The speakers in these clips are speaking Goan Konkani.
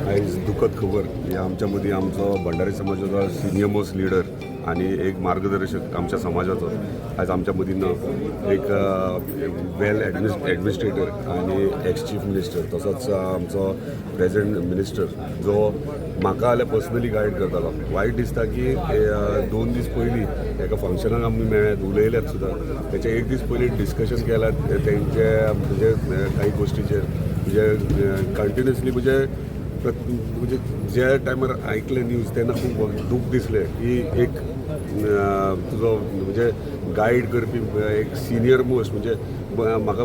आयज दुखद खबर ही आमच्या मदीं आमचो भंडारी समाजाचो सिनियर मोस्ट लिडर आनी एक मार्गदर्शक आमच्या समाजाचो आयज आमच्या मदीं ना. एक वेल एडमिनिस्ट्रेटर आनी एक्स चीफ मिनिस्टर, तसोच आमचो प्रेझेंट मिनिस्टर जो म्हाका जाल्यार पर्सनली गायड करतालो. वायट दिसता की 2 दीस पयलीं एका फंक्शनाक आमी मेळ्ळ्यात, उलयल्यात सुद्दां. तेच्या एक दीस पयलीं डिस्कशन केलां तेंचे म्हणजे काही गोश्टीचेर. म्हणजे कंटिन्युअसली म्हणजे म्हणजे ज्या टायमार आयकलें न्यूज तेन्ना खूब दूख दिसलें की एक तुजो म्हणजे गायड करपी एक सिनियर मोस्ट, म्हणजे म्हाका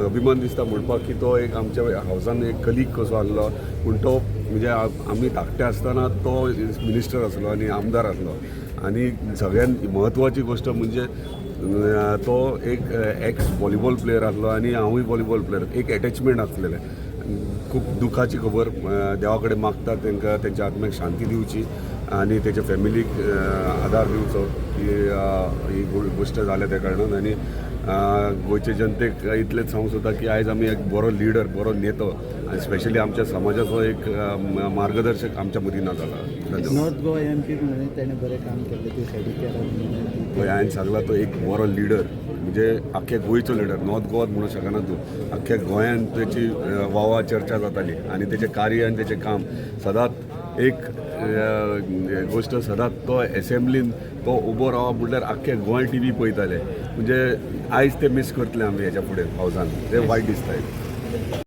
अभिमान दिसता म्हणपाक की तो एक आमच्या हावसान एक कलीग कसो आसलो, पूण तो म्हणजे आमी धाकटे आसतना तो मिनिस्टर आसलो आनी आमदार आसलो. आनी सगळ्यात म्हत्वाची गोश्ट म्हणजे तो एक एक्स व्हॉलीबॉल प्लेयर आसलो आनी हांवूय व्हॉलीबॉल प्लेयर, एक एटॅचमेंट आसलेलें. खूब दुखाची खबर. देवा कडेन मागता तांकां तेंच्या आत्म्याक शांती दिवची आनी तेच्या फॅमिलीक आदार दिवचो की ही गोश्ट जाल्या त्या कारणान. आनी गोंयचे जनतेक इतलेंच सांगूंक सोदता की आयज आमी एक बरो लिडर, बरो नेतो आनी स्पेशली आमच्या समाजाचो एक मार्गदर्शक आमच्या मदीं ना जाला. धन्यवाद. नॉर्थ गोवा एमपी म्हणून तेणें बरें काम केल्लें, ते सायडीक केला. पळय, हांवें सांगलां, तो एक बरो लिडर म्हणजे आख्ख्या गोंयचो लिडर, नॉर्थ गोवात म्हणूंक शकना तूं, आख्ख्या गोंयांत तेची वावा चर्चा जाताली. आनी तेचें कार्य आनी तेचें काम सदांच एक गोश्ट, सदांच तो एसेंब्लीन तो उबो रावप म्हणल्यार आख्खे गोंय टीव्ही पळयताले. म्हणजे आयज ते मीस करतले आमी हेच्या फुडें हावसान, ते वायट दिसता.